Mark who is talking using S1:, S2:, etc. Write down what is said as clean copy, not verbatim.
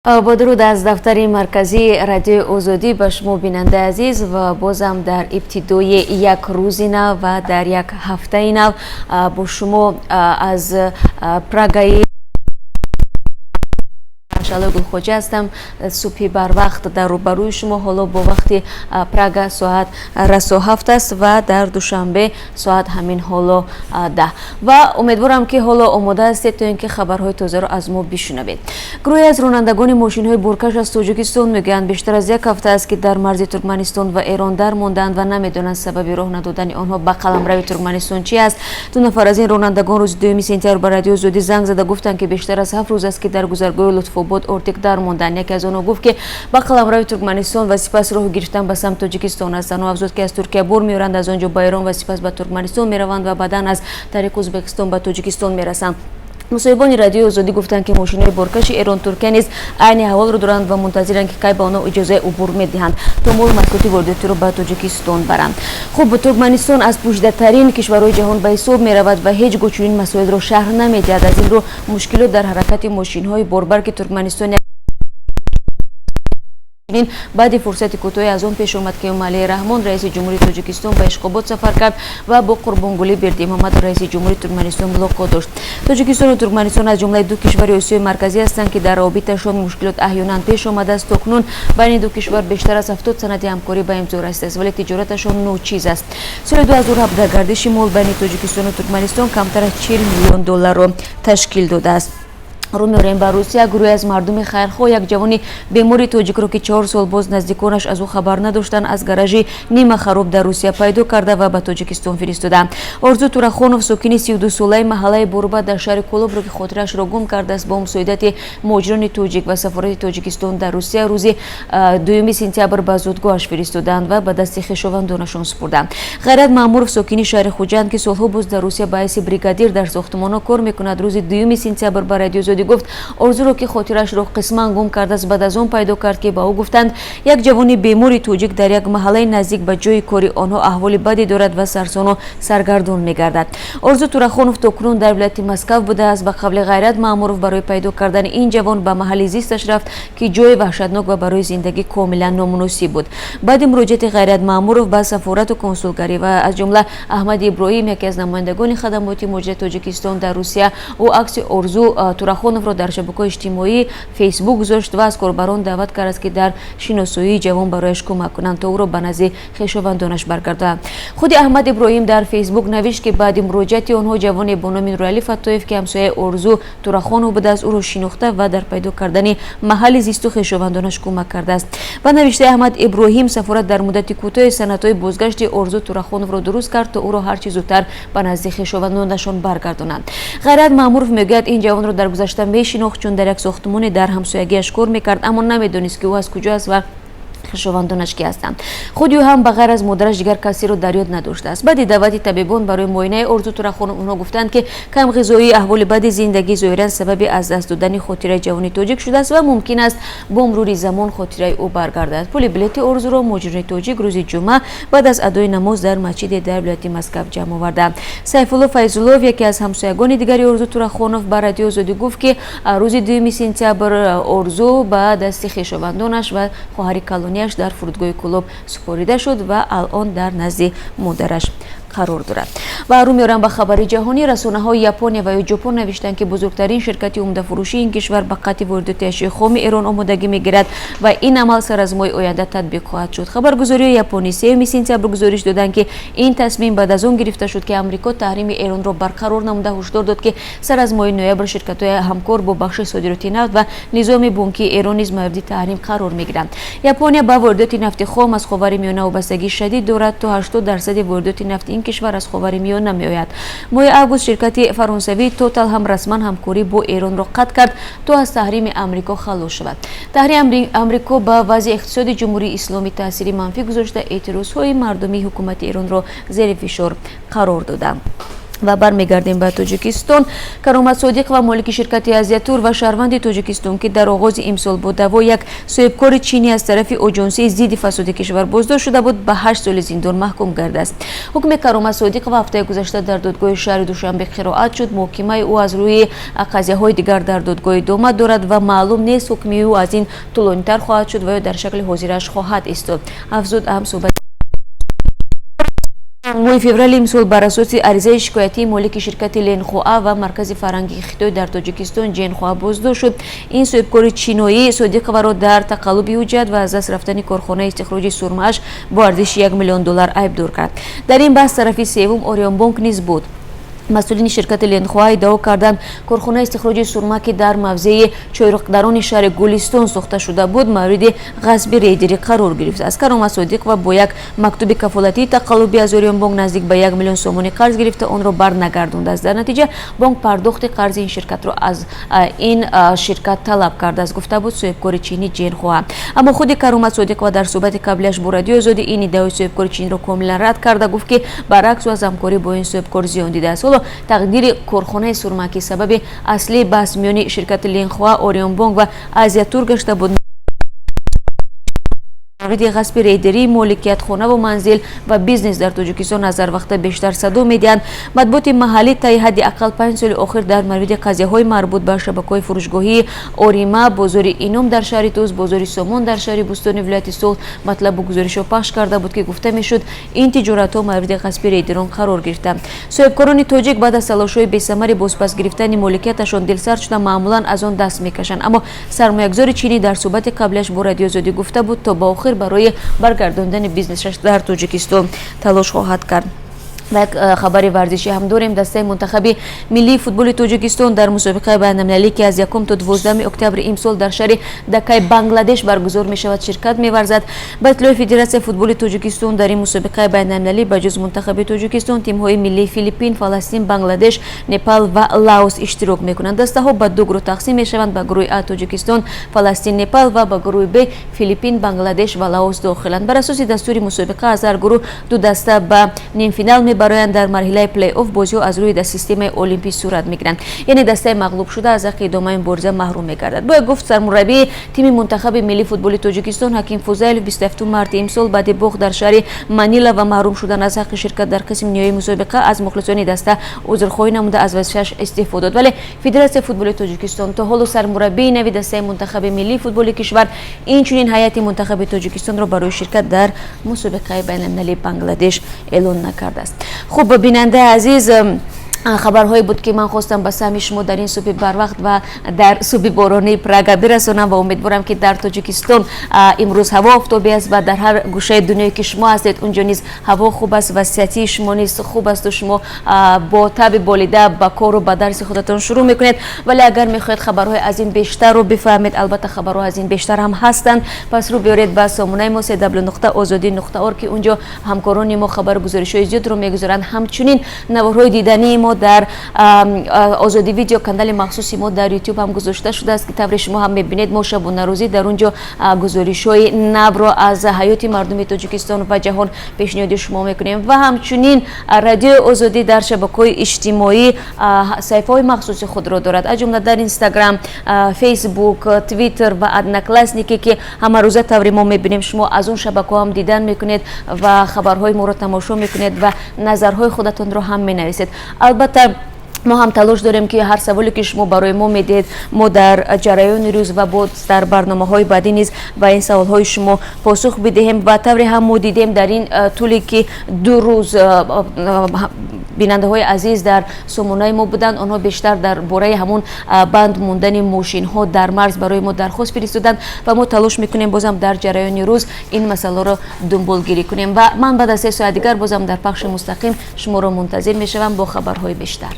S1: Бо дуруд аз дафтари марказии Радиои Озодӣ ба шумо, бинандаи азиз, ва бозам дар ибтидои як рӯзи нав ва дар як ҳафтаи нав бо шумо аз Прагаи Шаълои Гулхоҷа ҳастам. Субҳи барвақт дар рӯбарӯи шумо. Ҳоло бо вақти Прага соат расо 7 аст ва дар Душанбе соат ҳамин ҳоло 10. Ва умедворам, ки ҳоло омода ҳастед, то ин ки хабарҳои тозаро аз мо бишунавед. Гурӯҳе аз ронандагони мошинҳои боркаш аз Тоҷикистон мегӯянд, бештар аз як ҳафта аст, ки дар марзи Туркманистон ва Эрон дармондаанд ва намедонанд, сабаби роҳ надодани онҳо ба қаламрави Туркманистон чи аст. Ду нафар аз ин ронандагон рӯзи 2 сентябр ба Радиои Озодӣ занг зада гуфтанд, ки бештар аз 7 рӯз аст, ки дар гузаргоҳи Лутфобод Ортик дармонданд. Яке аз онҳо гуфт, ки ба қаламрави Туркманистон ва сипас роҳ гирифтан ба самти Тоҷикистон ҳастанд. Ӯ афзуд, ки аз Туркия бор меоранд, аз он ҷо ба Эрон ва сипас ба Туркманистон мераванд ва баъдан аз тариқи Ӯзбекистон ба Тоҷикистон мерасанд. Мусоҳибони Радиои Озодӣ гуфтанд, ки мошинои боркаши Эрон, Туркия низ айни аҳволро доранд ва мунтазиранд, ки кай ба онҳо иҷозаи убур медиҳанд, то молу маҳсулоти воридотиро ба Тоҷикистон баранд. Хуб, Туркманистон аз пӯшидатарин кишварҳои ҷаҳон ба ҳисоб меравад ва ҳеҷ гоҳ чунин масоилро шарҳ намедиҳад. Аз ин рӯ мушкилот дар ҳаракати мошинҳои борбар, ки Туркманистон ин баъди фурсати кӯтоҳе аз он пеш омад, ки Эмомалӣ Раҳмон, раиси ҷумҳури Тоҷикистон, ба Ишқобод сафар кард ва бо Қурбонгулӣ Бердимуҳаммадов, раиси ҷумҳури Туркманистон, мулоқот дошт. Тоҷикистону Туркманистон аз ҷумлаи ду кишвари Осиёи Марказӣ ҳастанд, ки дар равобиташон мушкилот аҳёнан пеш омадааст. То кунун байни ду кишвар бештар аз 70 санади ҳамкорӣ ба имзо расидааст, вале тиҷораташон ночиз аст. Соли 2017 гардиши мол байни Тоҷикистону Туркманистон камтар аз 40 миллион долларро ташкил додааст. Рӯ меорем ба Русия. Гурӯҳе аз мардуми хайрхоҳ як ҷавони бемори тоҷикро, ки 4 сол боз наздиконаш аз ӯ хабар надоштанд, аз гаражи нимахароб дар Русия пайдо карда ва ба Тоҷикистон фиристоданд. Орзу Турахонов, сокини 32-солаи маҳаллаи Бурба дар шаҳри Кӯлобро, ки хотираашро гум кардааст, бо мусоидати муҳоҷирони тоҷик ва сафорати Тоҷикистон дар Русия рӯзи 2 сентябр ба зодгоҳаш фиристоданд ва ба дасти хешовандонашон супурданд. Ғайрат Маъмуров, сокини шаҳри Хуҷанд, ки солҳо боз дар Русия ба ҳайси бригадир дар сохтмонҳо кор мекунад, рӯзи 2 сентябр ба Радиои Озодӣ гуфт, Орзуро, ки хотираашро қисман гум кардааст, баъд аз он пайдо кард, ки ба ӯ гуфтанд, як ҷавони бемори тоҷик дар як маҳаллаи наздик ба ҷои кори онҳо аҳволи баде дорад ва сарсону саргардон мегардад. Орзу Турахонов то кунун дар вилояти Москав будааст. Ба қавли Ғайрат Маъмуров, барои пайдо кардани ин ҷавон ба маҳалли зисташ рафт, ки ҷои ваҳшатнок ва барои зиндагӣ комилан номуносиб буд. Баъди муроҷиати Ғайрат Маъмуров ба сафорату консулгарӣ ва аз ҷумла Аҳмади Иброҳим, яке аз намояндагони хадамоти муҳоҷирати Тоҷикистон дар Русия, ӯ акси Орзу Турахоновро дар шабакаҳои иҷтимоӣ Фейсбук гузошт ва аз корбарон даъват кардааст, ки дар шиносоии ҷавон барояш кӯмак кунанд, то ӯро ба назди хешовандонаш баргардонанд. Худи Аҳмад Иброҳим дар Фейсбук навишт, ки баъди муроҷиати онҳо ҷавоне бо номи Нуралӣ Фаттоев, ки ҳамсояи Орзу Турахонов будааст, ӯро шинохта ва дар пайдо кардани маҳалли зисту хешовандонаш кӯмак кардааст. Ба навиштаи Аҳмад Иброҳим, сафорат дар муддати кӯтоҳи санадҳои бозгашти Орзу Турахоновро дуруст кард, то ӯро ҳарчи зудтар ба назди хешовандонашон баргардонанд. Ғайрат Маъмуров мегӯяд, ин ҷавонро дар гузашта мешинохт, чун дар як сохтмоне дар ҳамсоягиаш кор мекард, аммо намедонист, ки ӯ аз куҷо аст ва хешовандонаш ки ҳастанд. Худи ӯ ҳам ба ғайр аз модараш дигар касеро дар ёд надоштааст. Баъди даъвати табибон барои муоинаи Орзу Турахонов, онҳо гуфтанд, ки камғизоӣ, аҳволи бади зиндагӣ зоҳиран сабаби аз даст додани хотираи ҷавони тоҷик шудааст ва мумкин аст, бо мурури замон хотираи ӯ баргардад. Пули билети Орзуро муҳоҷирони тоҷик рӯзи ҷумъа баъд аз адои намоз дар масҷиде дар вилояти Москав ҷамъ оварданд. Сайфулло Файзуллоев, яке аз ҳамсоягони дигари Орзу Турахонов, ба Радиои Озодӣ гуфт, ки рӯзи 2 сентябр Орзу ба дасти хешовандонаш ва хоҳари калонияш дар фурудгоҳи Кӯлоб супорида шуд ва алон дар назди модараш қарор дорад. Ва рӯ меорам ба хабари ҷаҳонӣ. Расонаҳои Япония ва ё Ҷопон навиштанд, ки бузургтарин ширкати умдафурӯшии ин кишвар ба қатъи воридоти ашёи хоми Эрон омодагӣ мегирад ва ин амал сар аз моҳи оянда татбиқ хоҳад шуд. Хабаргузориҳои японӣ 3 сентябр гузориш доданд, ки ин тасмим баъд аз он гирифта шуд, ки Амрико таҳрими Эронро барқарор намуда, ҳушдор дод, ки сар аз моҳи ноябр ширкатҳои ҳамкор бо бахши содироти нафт ва низоми бонкии Эрон низ мавриди таҳрим қарор мегиранд. Япония ба воридоти нафти хом аз Ховари Миёна вобастагии шадид дорад. То 80 дарсади воридоти нафти ин кишвар аз Ховари Миёна меояд. Моҳи август ширкати фаронсавии Тотал ҳам расман ҳамкорӣ бо Эронро қатъ кард, то аз таҳрими Амрико халос шавад. Таҳрими Амрико ба вазъи иқтисоди Ҷумҳурии Исломӣ таъсири манфӣ гузошта, эътирозҳои мардумии ҳукумати Эронро зери фишор қарор доданд. Ва бармегардем ба Тоҷикистон. Каромат Содиқова, молики ширкати Азиятур ва шаҳрванди Тоҷикистон, ки дар оғози имсол бо даъвои як соҳибкори чинӣ аз тарафи Оҷонсии зидди фасоди кишвар боздошт шуда буд, ба 8 соли зиндон маҳкум гардааст. Ҳукми Каромат Содиқова ҳафтаи гузашта дар додгоҳи шаҳри Душанбе қироат шуд. Муҳокимаи ӯ аз рӯи қазияҳои дигар дар додгоҳ идома дорад ва маълум нест, ҳукми ӯ аз ин тӯлонитар хоҳад шуд ва ё дар шакли ҳозираш хоҳад истод, афзуд ҳамсӯҳбат. Моҳи феврали имсол бар асоси аризаи шикоятии молики ширкати Ленхуа ва Маркази фарҳангии Хитой дар Тоҷикистон Ҷенхуа боздошт шуд. Ин соҳибкори чиноӣ Содиқоваро дар тақаллуби ҳуҷҷат ва аз даст рафтани корхонаи истихроҷи сурмааш бо арзиши 1 миллион доллар айбдор кард. Дар ин баҳс тарафи севум Ориёнбонк низ буд. Масъулини ширкати Ленхуа иддао карданд, корхонаи истихроҷи сурма, ки дар мавзеи Чойроқдарони шаҳри Гулистон сохта шуда буд, мавриди ғасби рейдерӣ қарор гирифтааст. Каромат Содиқова бо як мактуби кафолатии тақаллубӣ аз Ориёнбонк наздик ба 1 миллион сомонӣ қарз гирифта, онро барнагардондааст. Дар натиҷа бонк пардохти қарзи ин ширкатро аз ин ширкат талаб кардааст, гуфта буд соҳибкори чини Ҷенхуа. Аммо худи Каромат Содиқова дар суҳбати қаблиаш бо Радиои Озодӣ ин иддаои соҳибкори чинро комилан рад карда, гуфт, ки баръакс, ӯ аз ҳамкорӣ бо ин соҳибкор зиён дидааст. Ҳоло тақдири корхонаи сурма, ки сабаби аслии баҳс миёни ширкати Линхуа, Ориёнбонк ва Азиятур гашта буд, мавриди ғасби рейдерии моликият, хонаву манзил ва бизнес дар Тоҷикистон аз ҳар вақта бештар садо медиҳанд. Матбуоти маҳаллӣ таи ҳадди ақал 5 соли охир дар мавриди қазияҳои марбут ба шабакаҳои фурӯшгоҳии Орима, бозори Ином дар шаҳри Тӯс, бозори Сомон дар шаҳри Бӯстони вилояти Суғд матлабу гузоришҳо пахш карда буд, ки гуфта мешуд, ин тиҷоратҳо мавриди ғасби рейдерон қарор гирифтанд. Соҳибкорони тоҷик баъд аз талошҳои бесамари бозпас гирифтани моликияташон дилсард шуда, маъмулан аз он даст мекашанд. Аммо сармоягузори чинӣ дар суҳбати қаблиаш бо Радиои Озодӣ гуфта буд, то ба охир барои баргардондани бизнесаш дар Тоҷикистон талош хоҳад кард. Ва як хабари варзишӣ ҳам дорем. Дастаи мунтахаби миллии футболи Тоҷикистон дар мусобиқаи байналмилалӣ, ки аз 1 то 12 октябри имсол дар шаҳри Дакаи Бангладеш баргузор мешавад, ширкат меварзад. Ба иттилои Федератсияи футболи Тоҷикистон, дар ин мусобиқаи байналмилалӣ ба ҷуз мунтахаби Тоҷикистон тимҳои миллии Филиппин, Фаластин, Бангладеш, Непал ва Лаос иштирок мекунанд. Дастаҳо ба ду гурӯҳ тақсим мешаванд. Ба гурӯҳи А Тоҷикистон, Фаластин, Непал ва ба гурӯҳи Б Филиппин, Бангладеш ва Лаос дохиланд. Бар асоси дастури мусобиқа аз ҳар гурӯҳ ду даста ба нимфинал мебароянд. Дар марҳилаи плей-офф бозиҳо аз рӯи системаи олимпӣ сурат мегиранд, яъне дастаи мағлубшуда аз ҳаққи идомаи мубориза маҳрум мегардад. Бояд гуфт, сармураббии тими мунтахаби миллии футболи Тоҷикистон Ҳаким Фузайлов 27 марти имсол баъди бохт дар шаҳри Манила ва маҳрум шудан аз ҳаққи ширкат дар қисми ниҳоии мусобиқа аз мухлисони даста узрхоҳӣ намуда, аз вазифааш истеъфо дод. Вале Федератсияи футболи Тоҷикистон то ҳоло сармураббии нави дастаи мунтахаби миллии футболи кишвар, инчунин ҳайати мунтахаби Тоҷикистонро барои ширкат дар мусобиқаи байналмилалии Бангладеш эълон накардааст. Хуб, бинандаи азиз, хабарҳое буд, ки ман хостам ба саҳми шумо дар ин субҳи барвақт ва дар субҳи боронии Прага бирасонам ва умедворам, ки дар Тоҷикистон имрӯз ҳаво офтобӣ аст ва дар ҳар гӯшаи дунёе ки шумо ҳастед, унҷо низ ҳаво хуб аст ва сиҳатии шумо низ хуб асту шумо бо таби болида ба кору ба дарси худатон шурӯъ мекунед. Вале агар мехоҳед хабарҳои аз ин бештарро бифаҳмед, албатта, хабарҳо аз ин бештар ҳам ҳастанд, пас рӯ биёред ба сомонаи мо cw.озодӣ.org, ки унҷо ҳамкорони мо хабару гузоришҳои зиёдро мегузоранд. Ҳамчунин наворҳои дидании мо дар Озодӣ Видео, канали махсуси мо дар Ютуб ҳам гузошта шудааст, ки тавре шумо ҳам мебинед, мо шабонарӯзӣ дар он ҷо гузоришҳои навро аз ҳаёти мардуми Тоҷикистон ва ҷаҳон пешниҳоди шумо мекунем. Ва ҳамчунин Радиои Озодӣ дар шабакаҳои иҷтимоӣ саҳифаҳои махсуси худро дорад, аз ҷумла дар Инстаграм, Фейсбук, Твиттер ва Одноклассники, ки ҳамарӯза тавре мо мебинем, шумо аз он шабакаҳо ҳам дидан мекунед ва хабарҳои моро тамошо мекунед ва назарҳои худатонро ҳам менависед. Албатта, мо ҳам талош дорем, ки ҳар саволе, ки шумо барои мо медиҳед, мо дар ҷараёни рӯз ва боз дар барномаҳои баъдӣ низ ба ин саволҳои шумо посух бидиҳем. Ва тавре ҳам мо дидем, дар ин тӯле ки 2 рӯз бинандаҳои азиз дар сомонаи мо буданд, онҳо бештар дар бораи ҳамон банд мондани мошинҳо дар марз барои мо дархост фиристоданд ва мо талош мекунем бозам дар ҷараёни рӯз ин масъаларо дунболгирӣ кунем. Ва ман баъд аз 3 соат дигар бозам дар пахши мустақим шуморо мунтазир мешавам бо хабарҳои бештар.